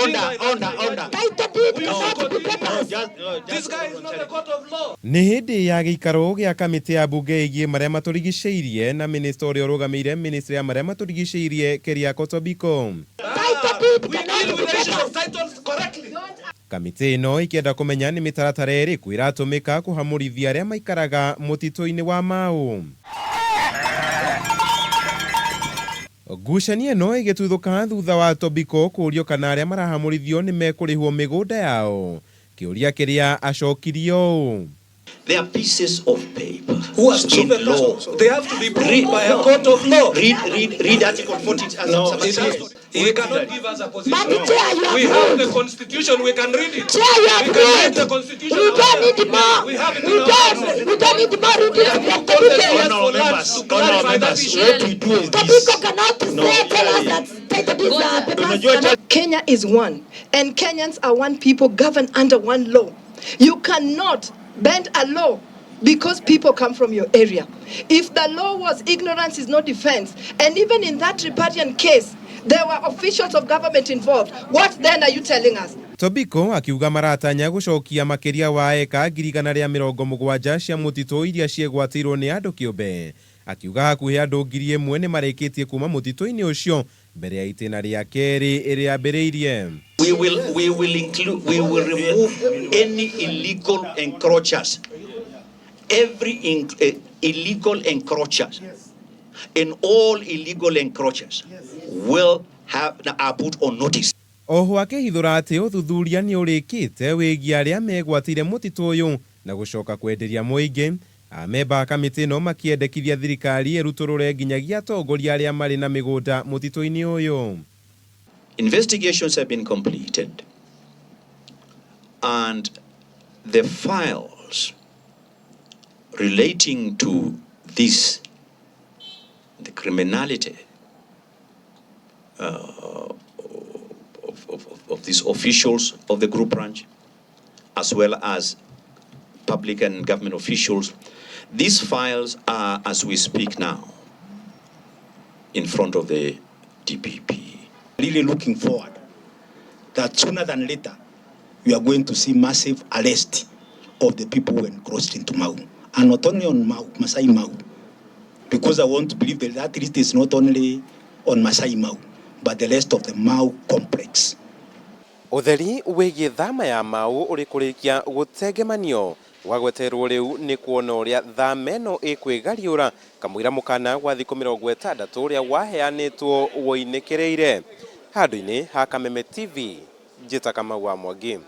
Order, order, order. Title deed We should cannot be continue. papers. Just, no, just This guy is not a court of law. Nĩ hĩndĩ ya gĩikaro gĩa kamĩtĩ ya mbunge ĩgiĩ marĩa matũrigicĩirie na minista ũrĩa ũrũgamĩire ministry ya marĩa matũrigicĩirie Keriako Tobiko. Title deed We cannot deal be with the issues papers. of titles correctly. Kamĩtĩ ĩno ĩkĩenda kũmenya nĩ mĩtaratara ĩrĩkũ ĩratũmĩka kũhamũrithia arĩa maikaraga mũtitũ-inĩ wa Mau. Ngucanio ĩno ĩgĩtuthũka thutha wa Tobiko kũũrio kana arĩa marahamũrithio nĩ mekũrĩhwo mĩgũnda yao, kĩũria kĩrĩa acokirio ũũ. They are pieces of paper. Who has In proven law. that? They have to be proved Read, by a court of law. Read Article 40. No, it has to, he cannot give us a position. But Chair, you have We have the ruled. constitution. We can read it. Chair, you have We can read ruled. the constitution. We don't need more. We have it We in our don't. hands. We don't need more readings from Call the Tobiko. lawyers Honorable for lunch members, to honorable clarify that members, issue. what we do is this. Tobiko cannot say, tell us that title deeds are papers. Unajua Cannot Kenya is one, and Kenyans are one people governed under one law. You cannot bend a law because people come from your area. If the law was ignorance is no defense, and even in that riparian case, there were officials of government involved. What then are you telling us? Tobiko akiuga maratanya gũcokia makĩria wa eka 170,000 cia mũtitũ iria ciegwatĩirwo nĩ andũ kĩũmbe. Akiuga hakuhĩ andũ 1,000 nĩ marĩkĩtie kuma mũtitũ-inĩ ũcio mbere ya itĩna rĩa kerĩ rĩambĩrĩirie. We will include, we will remove any illegal encroachers. Every illegal encroachers and all illegal encroachers will have are put on notice. Oho akĩhithũra atĩ ũthuthuria nĩ ũrĩkĩte wĩgiĩ arĩa megwatĩire mũtitũ ũyũ na gũcoka kwenderia mũingĩ. Amemba a kamĩtĩ ĩno makĩendekithia thirikari ĩrutũrũre nginyagia atongoria arĩa marĩ na mĩgũnda mũtitũ-inĩ ũyũ. Investigations have been completed and the files relating to this, the criminality of these officials of the group ranch, as well as public and government officials, these files are, as we speak now, in front of the DPP. Really looking forward that sooner than later we are going to see massive arrest of the people who encroached into Mau. And not only on Mau, Masai Mau, because I want to believe that that list is not only on Masai Mau, but the rest of the Mau complex. Ũtheri wĩgiĩ thama ya Mau ũrĩ kũrĩkia gũtengemanio gwagweterwo rĩu nĩ kuona ũrĩa thama ĩno ĩkwĩgariũra kamũira mũkana gwa thikũ 60 ũrĩa waheanĩtwo woinĩkĩrĩire. Handũ-inĩ ha Kameme TV, njĩta Kamau wa Mwangi.